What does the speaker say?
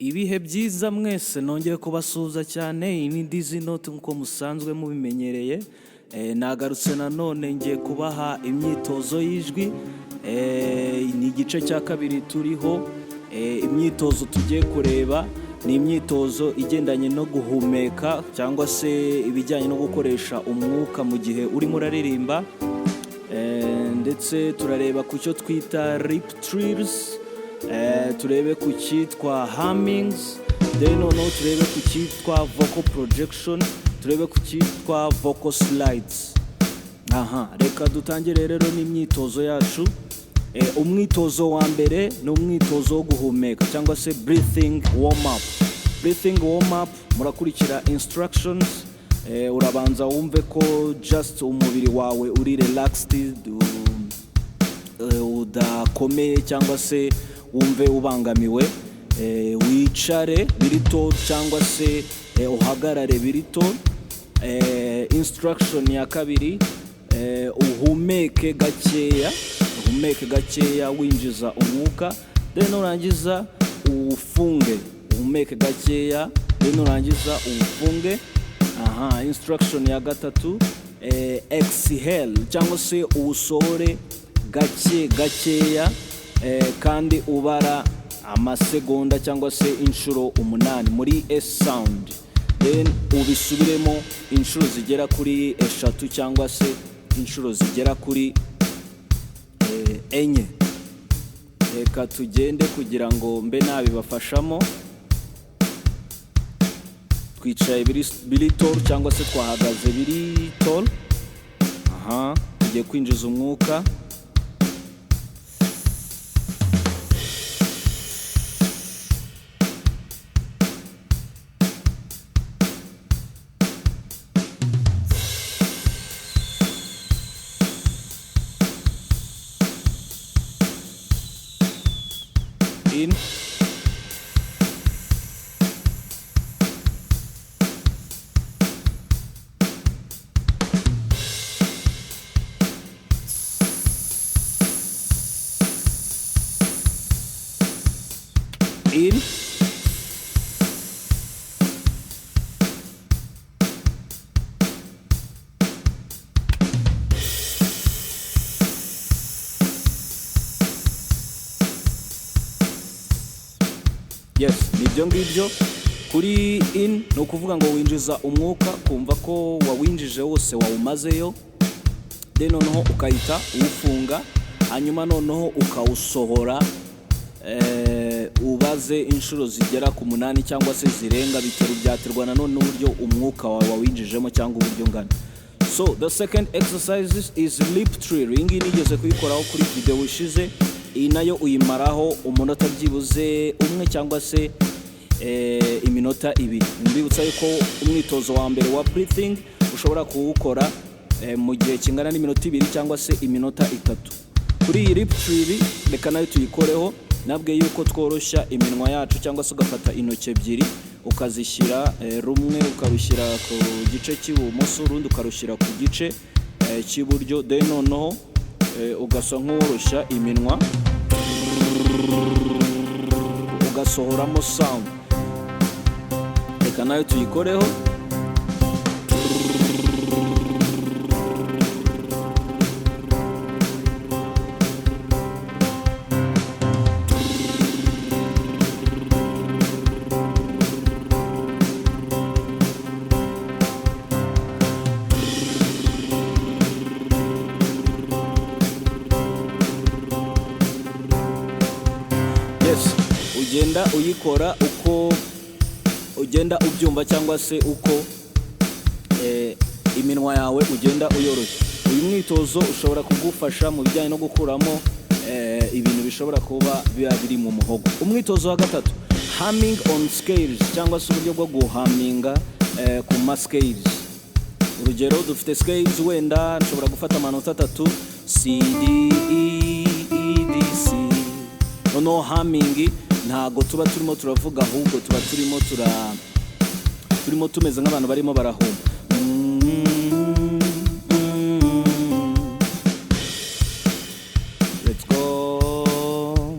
Ibihe byiza mwese, nongeye kubasuhuza cyane. Iyi ni Dizzy Note nk'uko musanzwe mubimenyereye. Nagarutse nanone, ngiye kubaha imyitozo y'ijwi. Ni igice cya kabiri turiho. Imyitozo tugiye kureba ni imyitozo igendanye no guhumeka cyangwa se ibijyanye no gukoresha umwuka mu gihe urimo uraririmba. Ndetse turareba ku cyo twita lip trills, turebe ku cyitwa hummings, then noneho turebe ku cyitwa vocal projection, turebe ku cyitwa vocal slides. Aha, reka dutangire rero n'imyitozo yacu. Umwitozo wa mbere ni umwitozo wo guhumeka cyangwa se breathing warm up. Breathing warm up, murakurikira instructions. Urabanza wumve ko just umubiri wawe uri relaxed, udakomeye cyangwa se wumve ubangamiwe. Wicare biri tall cyangwa se uhagarare biri tall. Instruction ya kabiri, uhumeke gakeya, uhumeke gakeya winjiza umwuka, then nurangiza uwufunge. Uhumeke gakeya, then nurangiza uwufunge. Aha, instruction ya gatatu, exhale cyangwa se uwusohore gake gakeya, kandi ubara amasegonda cyangwa se inshuro 8 muri S sound, then ubisubiremo inshuro zigera kuri 3 cyangwa se inshuro zigera kuri 4. Reka tugende kugira ngo mbe nabibafashamo. Twicaye biri tall cyangwa se twahagaze biri tall. Aha, tugiye kwinjiza umwuka. In. In. Yes, ni ibyo ngibyo. Kuri in ni ukuvuga ngo winjiza umwuka, kumva ko wawinjije wose, wawumazeyo, then noneho ukahita uwufunga, hanyuma noneho ukawusohora, ubaze inshuro zigera ku 8 cyangwa se zirenga, byaterwa nanone n'uburyo umwuka wawe wawinjijemo cyangwa uburyo ungana. So the second exercise is lip trill. Iyi ngiyi nigeze kuyikoraho kuri video ishize. Iyi nayo uyimaraho umunota byibuze umwe cyangwa se iminota 2. Mbibutsa yuko umwitozo wa mbere wa breathing ushobora kuwukora mu gihe kingana n'iminota 2 cyangwa se iminota 3. Kuri iyi lip trill, reka nayo tuyikoreho. Nabwiye yuko tworoshya iminwa yacu cyangwa se ugafata intoki ebyiri ukazishyira, rumwe ukarushyira ku gice cy'ibumoso, urundi ukarushyira ku gice cy'iburyo, then noneho ugasa nk'uworoshya iminwa, ugasohoramo sound. Reka nayo tuyikoreho. Yes, ugenda uyikora uko ugenda ubyumva cyangwa se uko iminwa yawe ugenda uyoroshya. Uyu mwitozo ushobora kugufasha mu bijyanye no gukuramo ibintu bishobora kuba biba biri mu muhogo. Umwitozo wa gatatu, humming on scales cyangwa se uburyo bwo guhaminga ku ma scales. Urugero, dufite scales, wenda nshobora gufata amanota 3, C D E E D C. Noneho humming ntago tuba turimo turavuga, ahubwo tuba turimo tumeze nk'abantu barimo barahuma. Let's go.